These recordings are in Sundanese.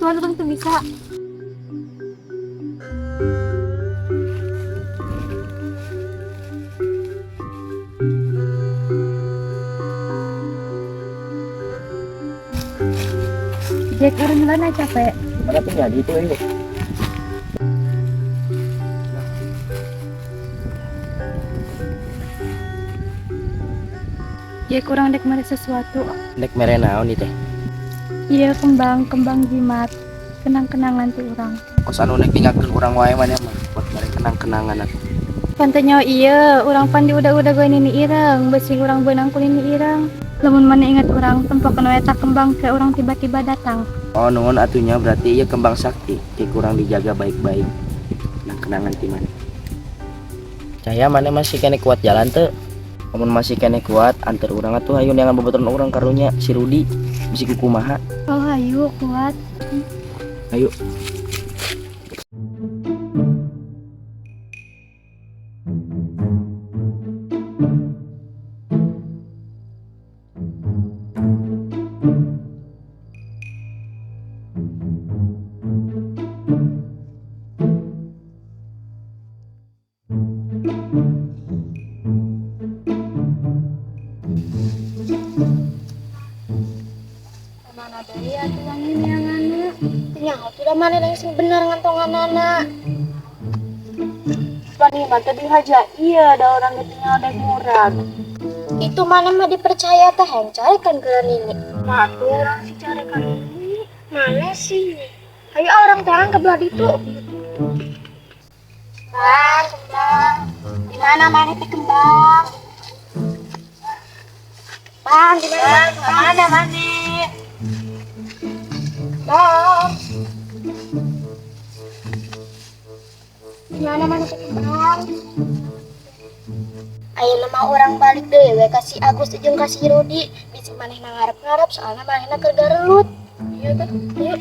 Bantuan urang teu bisa. Jack, urang mana capek? Mana tuh jadi itu ini. Jack, urang dek mere sesuatu. Nek mere naon ieu teh? Iya, kembang, kembang jimat. Kenang-kenangan ti urang. Kos anu nek ninggalkeun urang wae maneh mah buat mere kenang-kenangan atuh. Pan teu nyaho ieu, urang pan di udah-udah gue nini ireng, besi urang beunang ku nini ireng. Lamun maneh ingat urang, tempokeun we eta kembang ke urang tiba-tiba datang. Oh, nuhun atunya berarti ieu kembang sakti, ke kurang dijaga baik-baik. Nah, kenangan ti maneh. Caya maneh masih kene kuat jalan teu? Lamun masih kene kuat, anter urang atuh hayu neangan babaturan urang karunya si Rudi bisi kumaha. Oh, hayu kuat. Ayo. Mana deui atuh wangi neanganna? Teu nyaho tuh da maneh sing bener ngantonganana. Pani mah teh dihaja iya da urang ge teu nyaho dek murag. Itu maneh mah dipercaya teh hayang carekan ke nini. Mah atuh urang si carekan nini. Mana sih? Ayo orang terang ke belah ditu. Kembang, kembang. Di mana maneh teh kembang? Bang, di mana? Mana maneh? Bang. Di mana maneh teh kembang? Ayo mah orang balik deui we ka si Agus jeung ka si Rudi. Bisi manehna ngarep-ngarep soalna manehna keur garelut. Iya teh, ayo.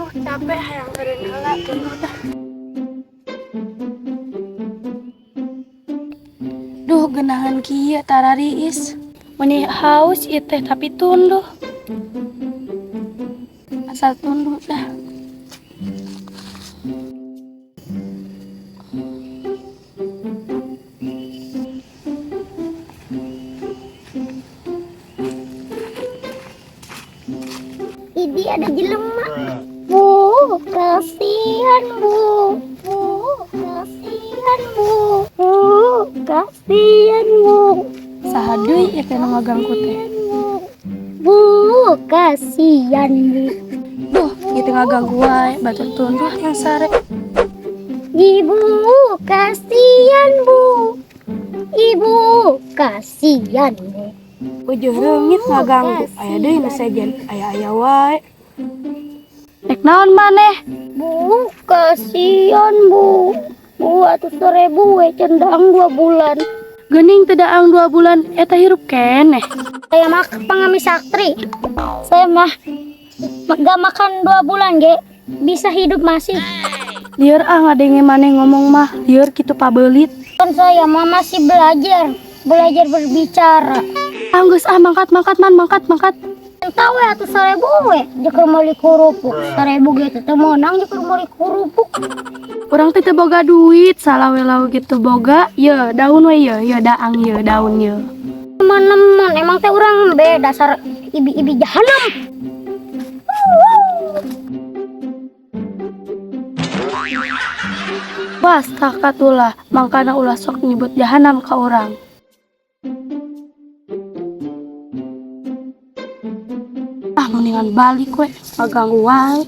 Duh, capek hayang eureun heula tunduh tah. Duh, genahan kieu tarariis. Meuni haus ieu teh tapi tunduh. Asal tunduh dah. Idi ada jelema. Bu, kasihan bu. Bu, kasihan bu. Bu, kasihan bu. Saha deui ieu teh nu ngaganggu teh? Bu, kasihan bu. Duh, ieu teh ngaganggu wae, batur tunduh yang sare. Ibu, kasihan bu. Ibu, kasihan bu. Ujeuh reungit ngaganggu, aya deui nu sejen, aya-aya wae. Rek naon maneh? Bu, kasihan bu. Bu, atuh 1000 we cendang 2 bulan. Geuning teu daang 2 bulan, eta hirup keneh. Saya mah pengemis saktri. Saya mah gak makan 2 bulan ge, bisa hidup masih. Lieur ah ngadenge maneh ngomong mah, lieur kitu pabeulit. Kan saya mah masih belajar, belajar berbicara. Ah geus ah mangkat mangkat man mangkat mangkat. Tahu ya atuh 1000 we, jeung meuli kerupuk. 1000 ge teh meunang jeung meuli kerupuk. Urang teh teu boga duit, salah we lau gitu boga, ye daun we ye, ye daang ye daun ye. Teman-teman, emang teh urang be dasar ibi-ibi jahanam. Bas takatulah, mangkana ulah sok nyebut jahanam ka urang. Ah, mendingan balik we, ngaganggu wae.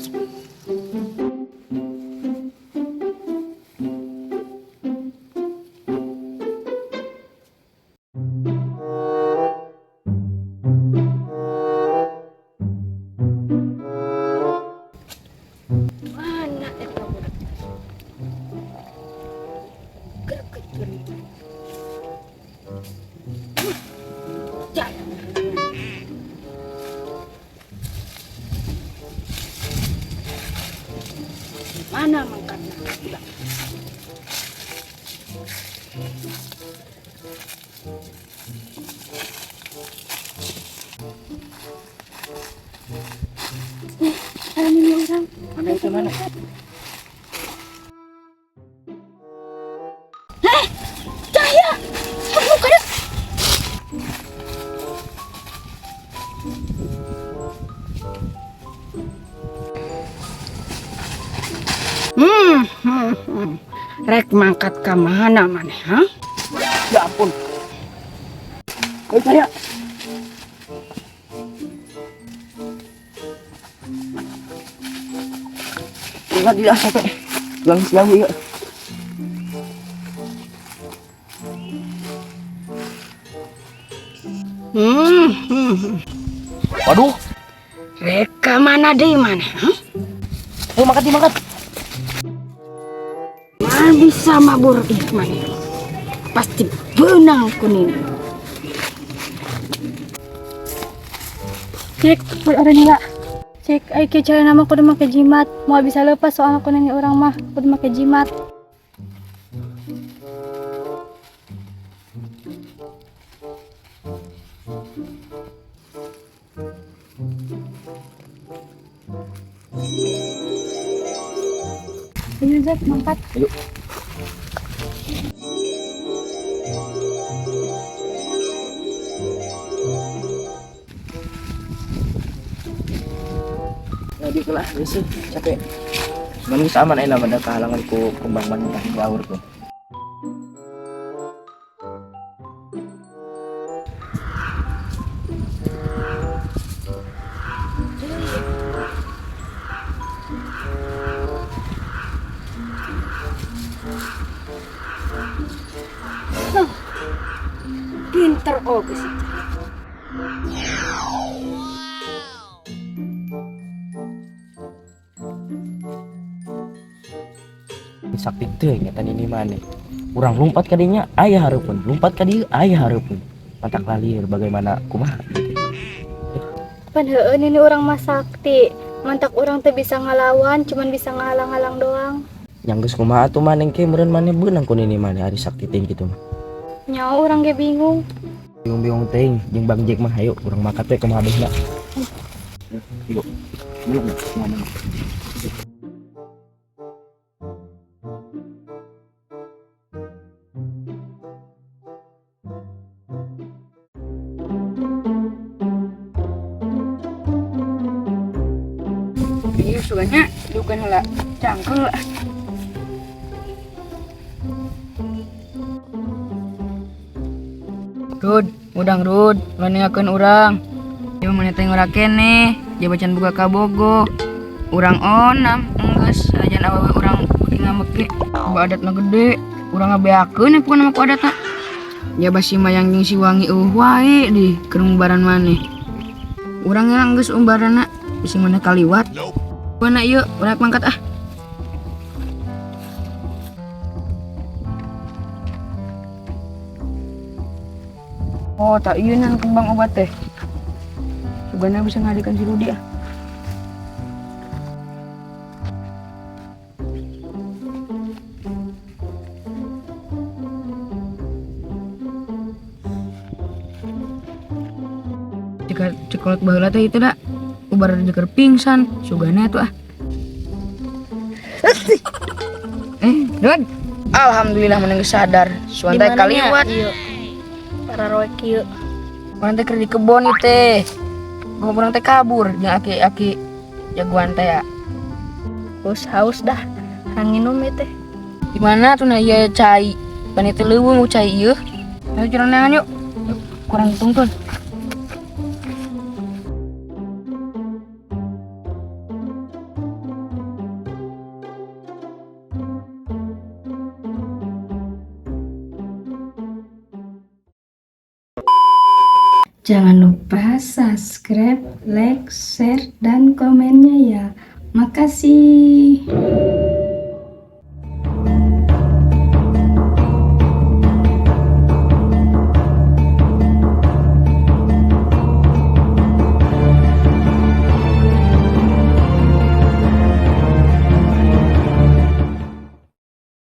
Mana eta budak? Greget geuning. Mana mangkatna? Udah. Ada nini urang. Mana itu mana? Cahya! Buka deh. Hmm. Rek mangkat ka mana maneh, ha? Ya ampun. Ayo Cahya. Enggak tidak sampai. Lang jauh ya. Hmm. Waduh. Rek ka mana deui maneh, ha? Ayo mangkat, mangkat. Moal bisa mabur ih maneh. Pasti beunang ku nini. Cek, buat orang nila. Cek, ai kieu cara nama kudu make jimat. Moal bisa lepas soalnya ku nini urang mah kudu make jimat. Ayo Jack, mangkat. Ayo. Jadi kelah geus capek. Cuman geus aman ayeuna mah da kahalangan ku kembang maneh gaur tuh. Pinter oge si Cahya. Sakti teuing eta nini maneh. Urang lompat ka dinya aya hareupeun, lompat ka dieu aya hareupeun. Matak lalieur bagaimana kumaha gitu. Pan heueuh nini urang mah sakti. Mantak urang teu bisa ngalawan, cuman bisa ngahalang-halang doang. Yang geus kumaha atuh maneh ke meureun maneh beunang ku nini maneh ari sakti teuing kitu mah. Nyawa urang ge bingung. Bingung-bingung teuing jeung Bang Jack mah hayu urang makat we kumaha behna. Yuk. Mana mana. Iya suganya bukan heula cangkel. Rud, udang Rud, ulah ninggalkeun urang. Ieu maneh teh ngora keneh, jaba can boga kabogoh. Urang onam, enggeus sanajan awewe urang beuki ngambek ge, ba adatna gede, urang ngabeakeun we pokona mah ku adatna. Jaba si Mayang jeung si Wangi eueuh wae di keur ngumbaran maneh. Urang ngelang geus umbaranna, bisi maneh kaliwat. Mana ieu, urang mangkat ah. Oh, tak iya nan kembang obat teh. Sugana bisa ngadikan si Rudi ah. Jika cekolot baheula teh itu dah. Ubar jeker pingsan, sugana tuh ah. Dod. Alhamdulillah meneng sadar. Suan teh kaliwat. Iya. Para roek ieu. Urang teh keur di kebon ieu teh. Gua urang teh kabur jeung aki-aki jagoan teh ya. Haus haus dah. Hang nginum ieu teh. Di mana tuh nah ieu cai? Pan ieu teh leuweung cai ieu. Ayo curang yuk. Yuk, kurang tungtun. Jangan lupa subscribe, like, share, dan komennya ya. Makasih.